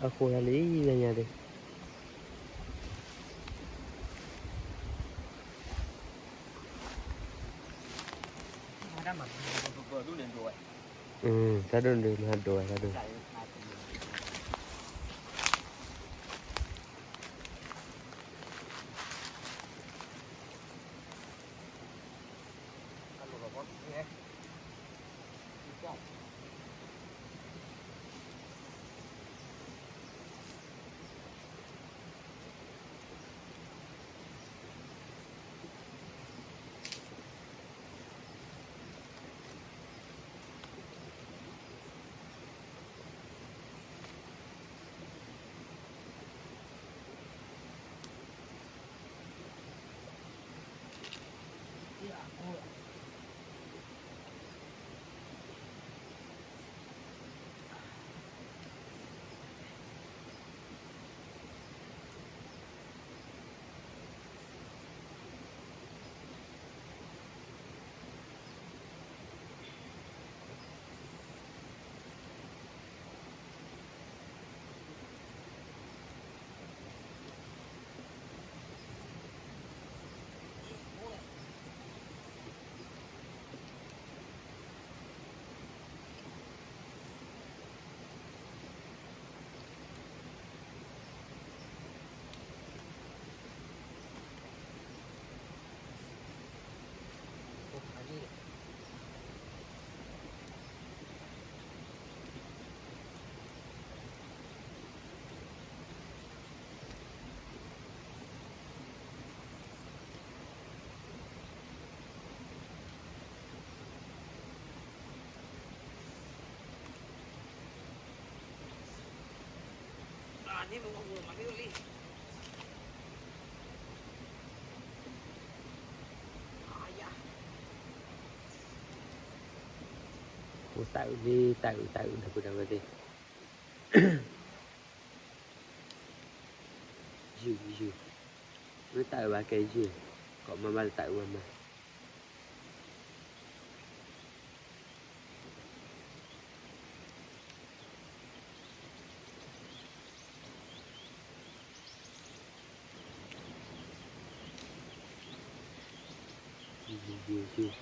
အဃိဒၣ်လံ ညါညါဒၣ်. တၢ်ဒိၣ်န့ၣ်ဒိၣ်မးဒိၣ်ဝဲ တၢ်ဒိၣ်န့ၣ်ဒိၣ်ဝဲ. ဖိသၣ်အုးလံ တၢ်အုး တၢ်အုး ဒီပုၢ်ဒီဝဲၢ်သ့ၣ်, ယုၢ် ယုၢ်, မ့ၢ်တၢ်အုးဘၣ်ကဲယုၢ်, ကိးမါဘၣ်လၢတၢ်အုးဝဲမး. ယုၢ် ယုၢ် ယုၢ်.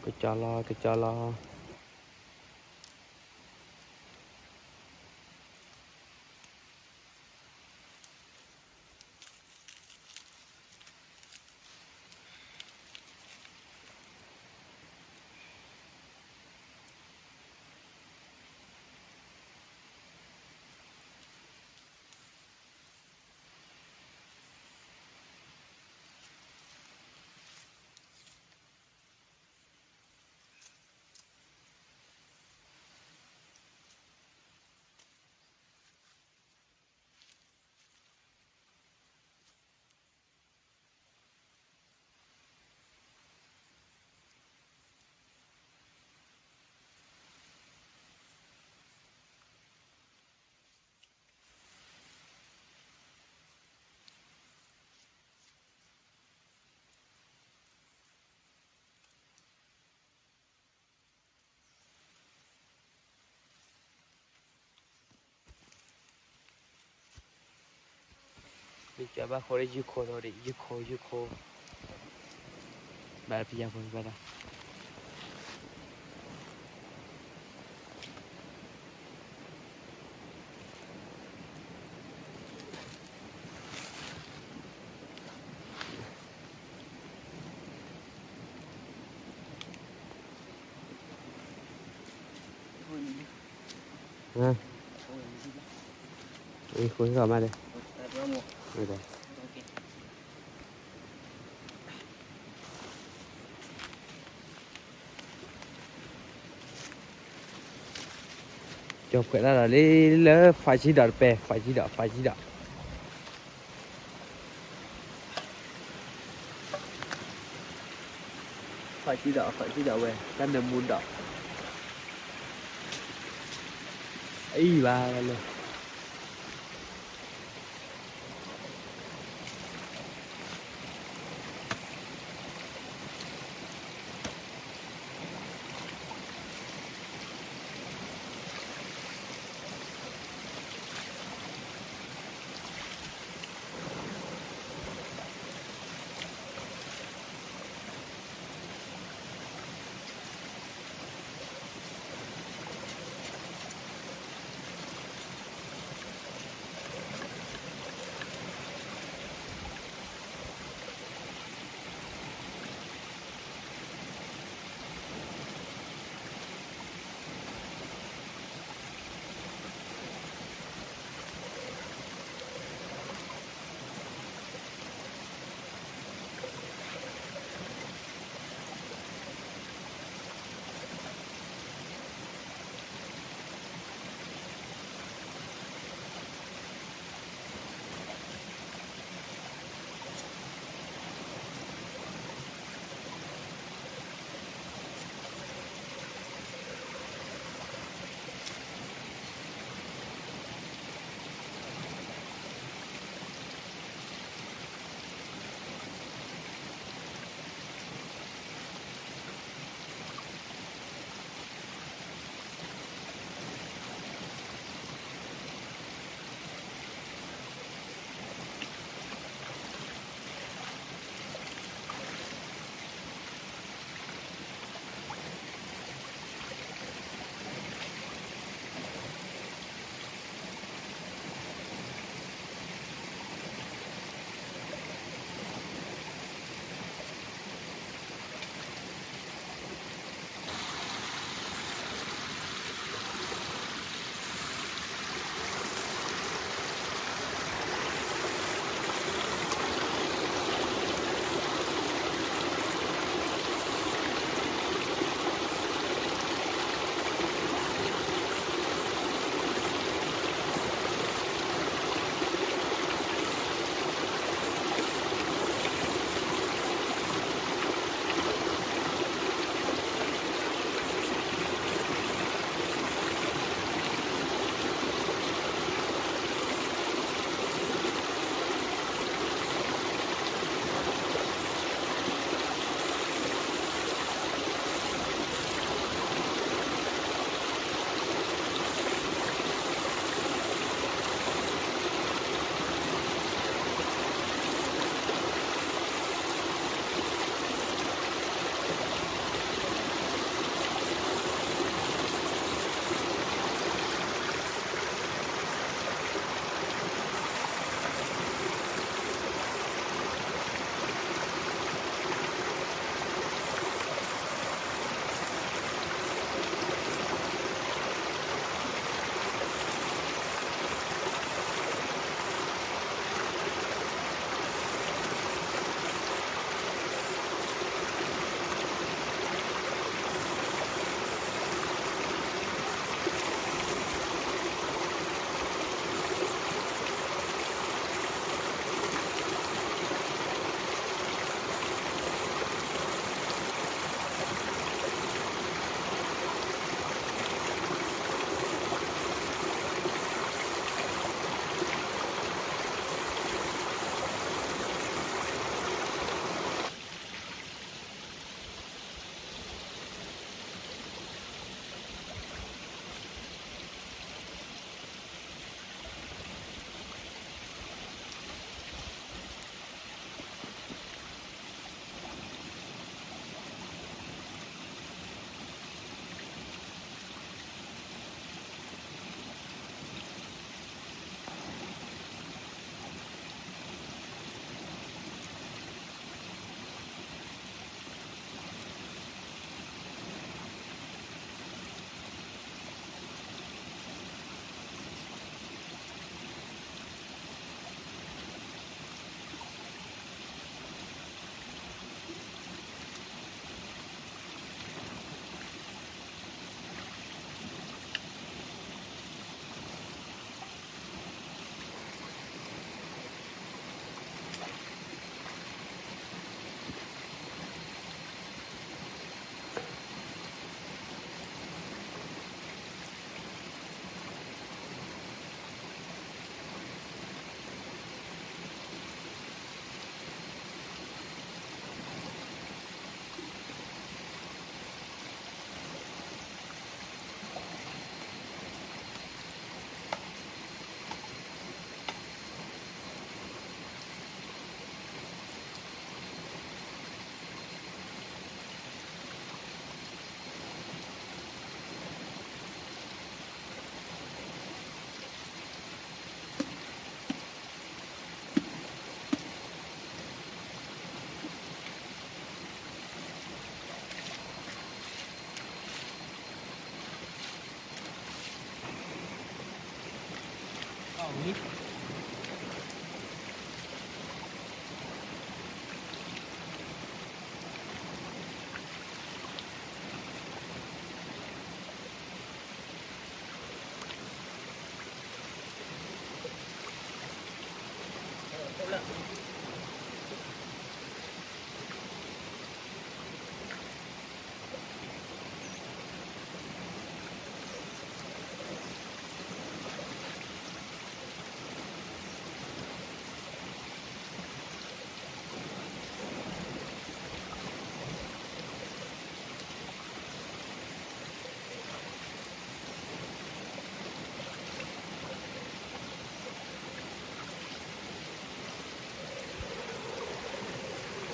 ကကၠီလီၤ ကကၠီလီၤ. မ့ၢ်ကဘၣ်ဃိဒီးယုၢ်ခိၣ်ဒီး ယုၢ်ခိၣ် ယုၢ်ခိၣ် ဘၣ်ပယီၤဖိဘၣ်ဒီး အဃိ မးဒီး ကၠီၤဖှဲးတၢ်ဒီးလံလၢ ဖးဆံဒီးတပဲ ဖးဆံဒီး ဖးဆံဒီး ဖးဆံဒီး ဖးဆံဒီးဝဲ တၢ်နၢမူဒီး အံၤဘၣ်လၢ တၢ်လီၤ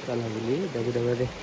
ဝံၤလံ ဒီပုၢ်ဒီဝဲၢ်သ့ၣ်.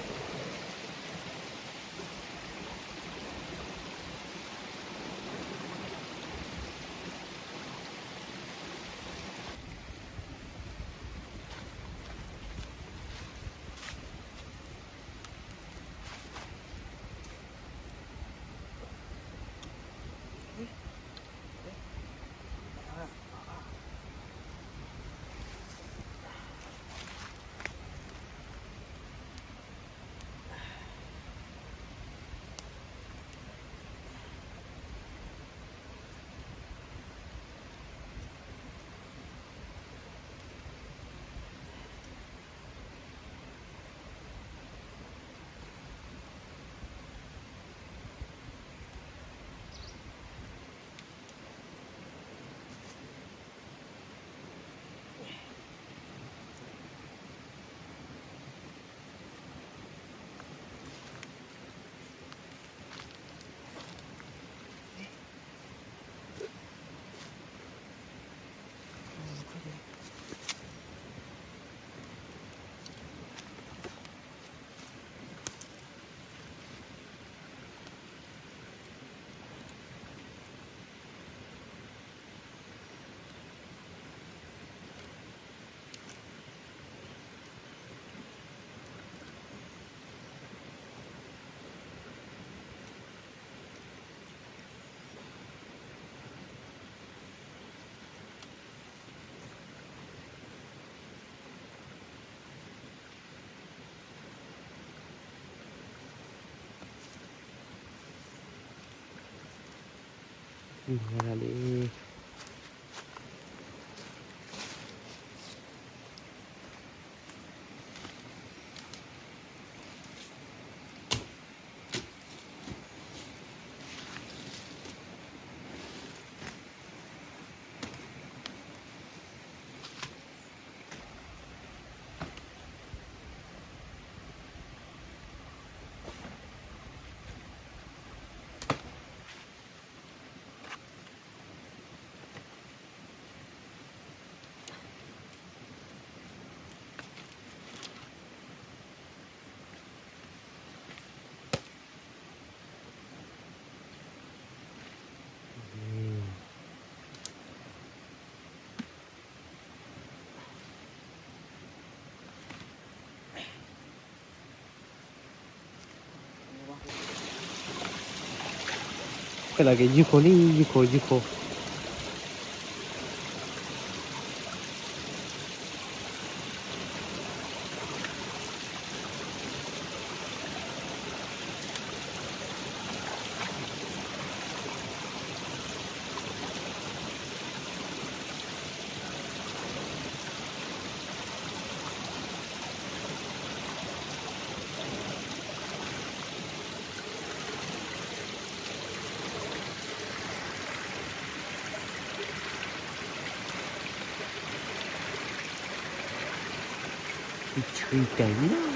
ဖဲလၢကယူၢ်ခိၣ်လံ ယူၢ်ခိၣ် ယူၢ်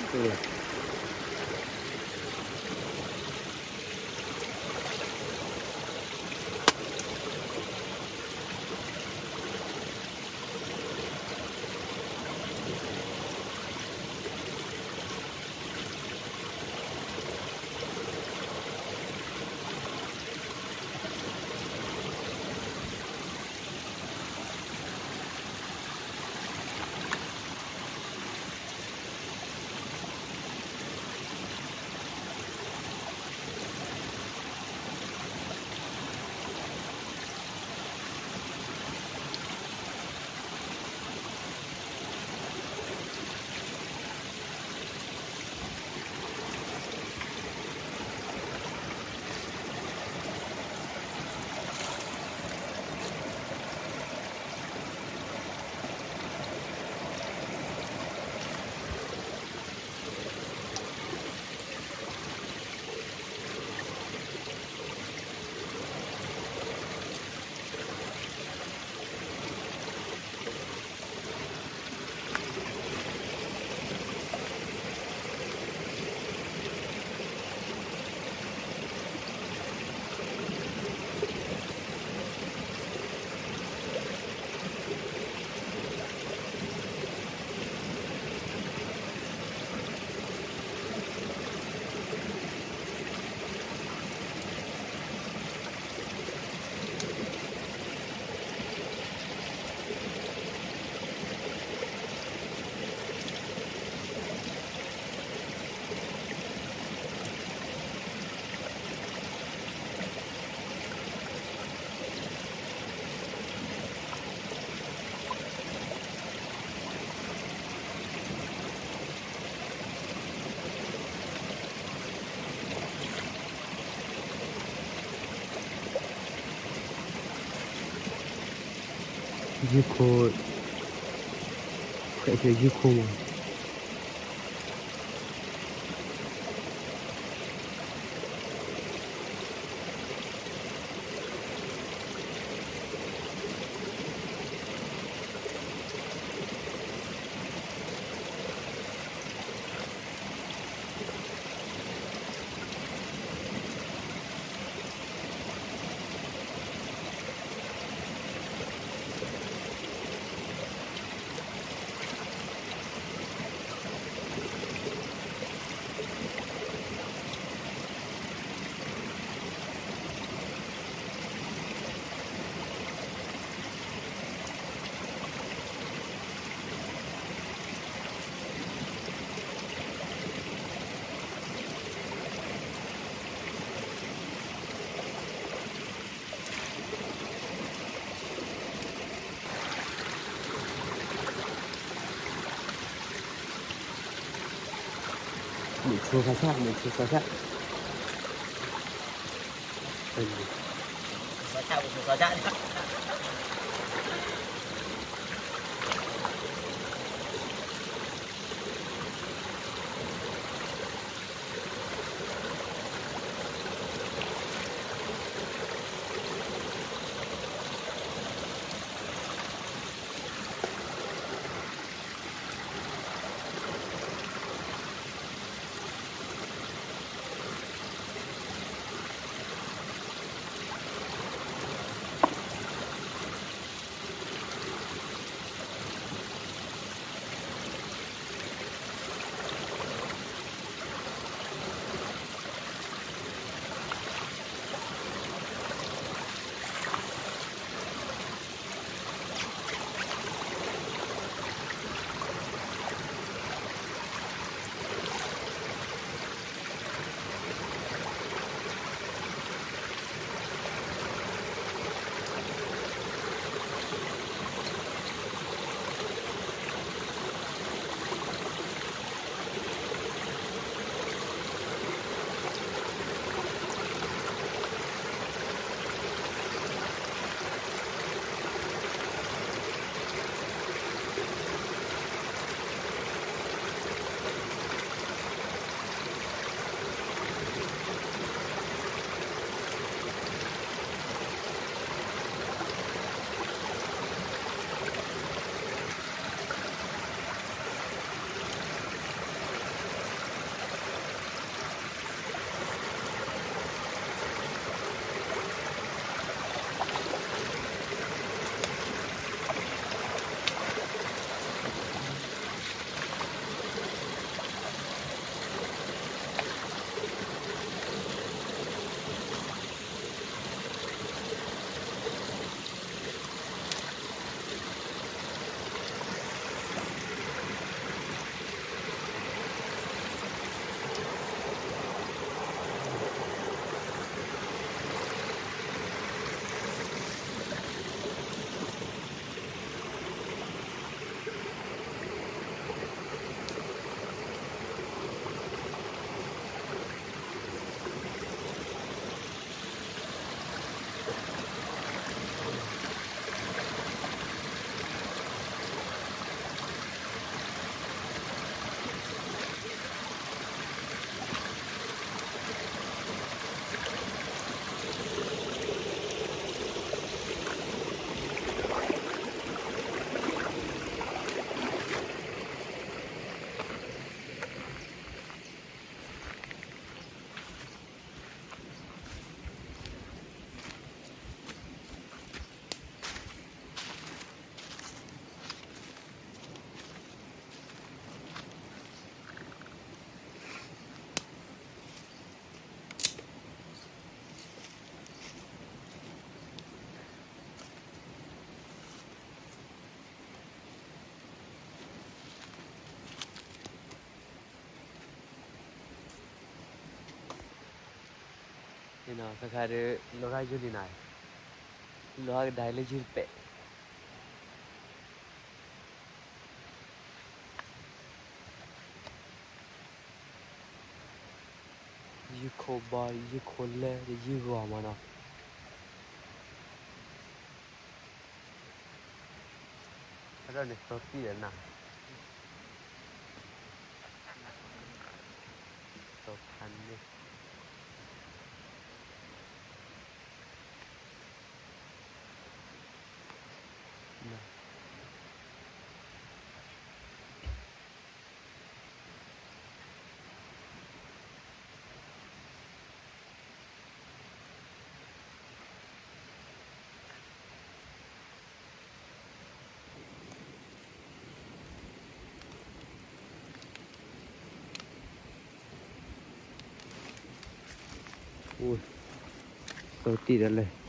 ခိၣ်. ယုၢ်ခိၣ်, ဖဲယုၢ်ခိၣ်မး. မုၢ်ထူၣ်သးဆၣ်, မုၢ်ထူၣ်သးဆၣ်. သးဆၣ်, မုၢ်ထူၣ်သးဆၣ်.ခါခါဒီး လီၤဂာ်ယိၤလံနၤ, လီၤဂာ်ကဒါလၢယုၢ်တပဲာ် ယုၢ်ခိၣ်ဘီ ယုၢ်ခိၣ်လၢ ယုၢ်ဂီၤမးနီၤ. ဒ်န့ၣ် သီတံၢ်ဒီးနၤ, သီဖးန့ၣ်, သီတံၢ်ဒီးလဲၣ်.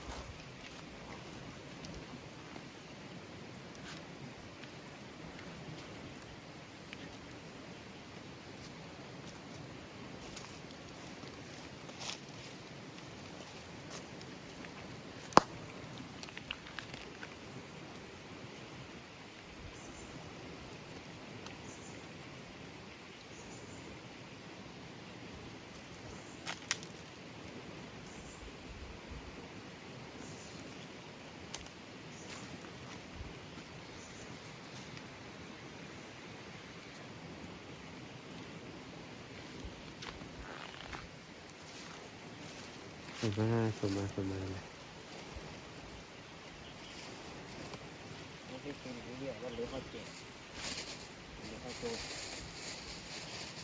မၤ မၤ မၤလဲၣ်.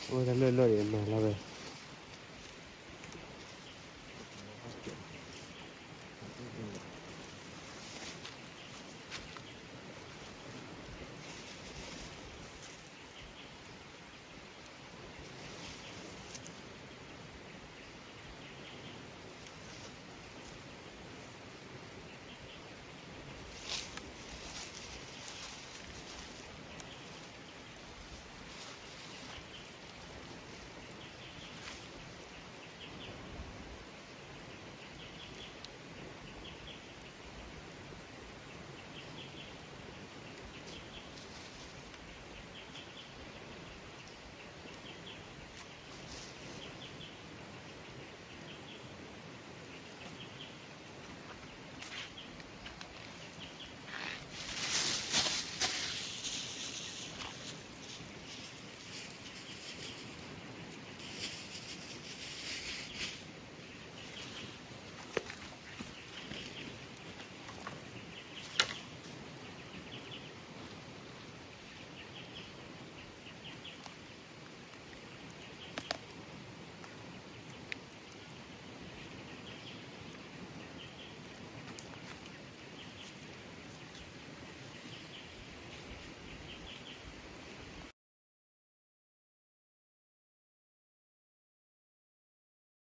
အိၣ်တၢ်လၢလီၢ်ဒံးမၤလီၤဝဲ,